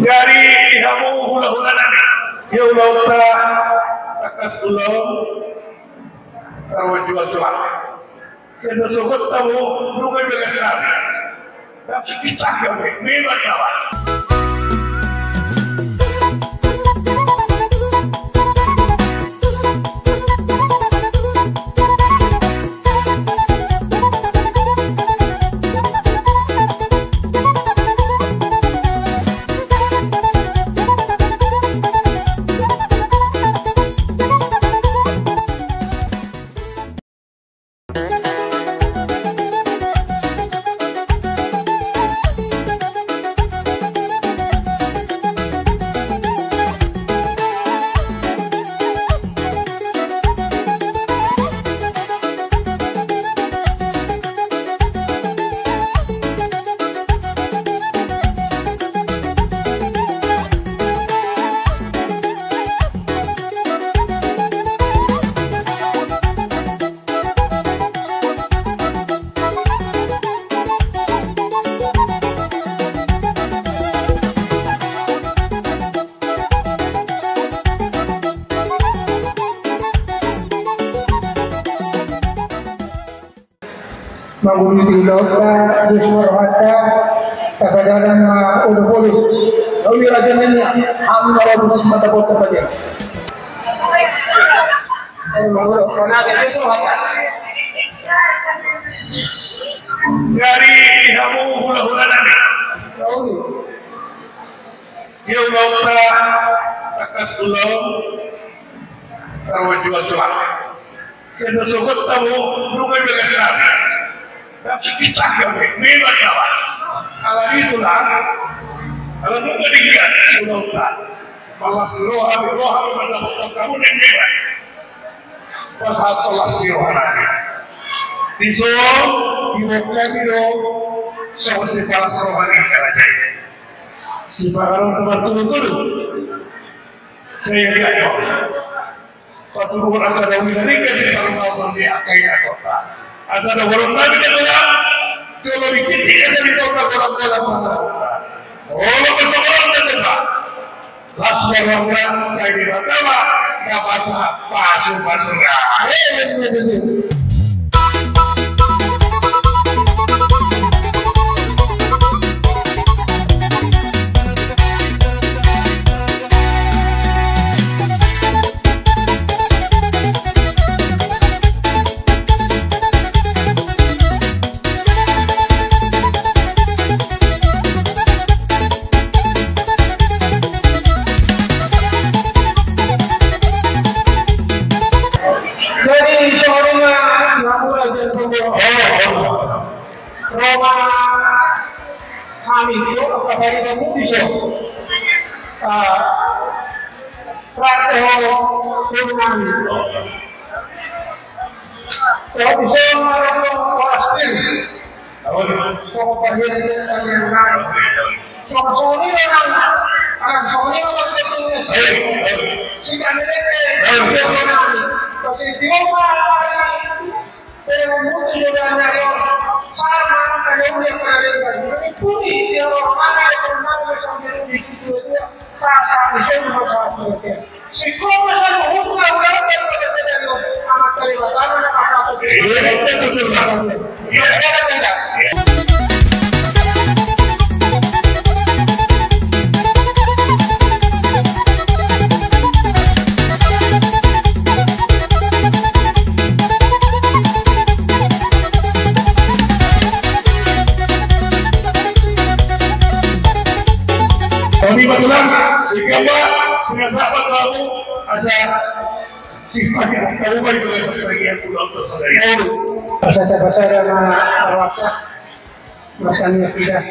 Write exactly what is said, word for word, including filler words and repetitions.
Jadi di hamu hulahula nami, ia ulaonta tangkas ulaon tarjual-jual. Sai sogot hamu nunga di bagas nami. Tapi kita kami memang kawan. Mangurui di ulaonta, di suara hata, tapadalan ma ulu-ulu. Lalu di raja nanya, hami marabu simata botol tadi. Jadi di hamu hulahula nami, ia ulaonta tangkas ulaon tarjual-jual. Sai sogot hamu nunga di bagas nami. Tapi kita kami memang kawan. Ala itulah, ala nunga denggan si ulaonta. Malas roha, roha mandapothon hamu nang memang. Pasahat las ni roha nami. Dison diboan hami do songon sipalas roha ni raja i. Sipalas roha na marturu-turu. Sai diayo patuduhon angka daun ni na denggan di parmaotan ni angka ianakhonta. Asa dohonon nami na tulang, jolo di tingki asa di tongka bolang-bolang ma. Olo, pasahat las ni roha. Las ni roha, sai di Debata ma na pasahat pasu-pasuna. Jadi songon i ma, na mula jadi pembawa. Ro ma hami tu angka pari pamudi so. Ah, rate ho tu nami. Ho bisa marang ho aspir. Songon parian dia sangat nami. Songon songon i nang, nang songon i nang. Si kami lele, dia nami. Pasti dia ma. Pero mutu sudah nyari sama ada udah pada dengar. Puri dia orang mana yang pernah sampai di situ itu. Sa, sa, di situ masalah. Si kau pesan hukum orang daripada saya amat terima tangan apa satu. Iya, betul, betul. Iya. Iya. Tadi kebetulan di gambar punya sahabat kamu aja si pasti kamu balik dengan satu lagi yang pulang terus dari. Asa tapasada ma arwahta, matangnya tidak.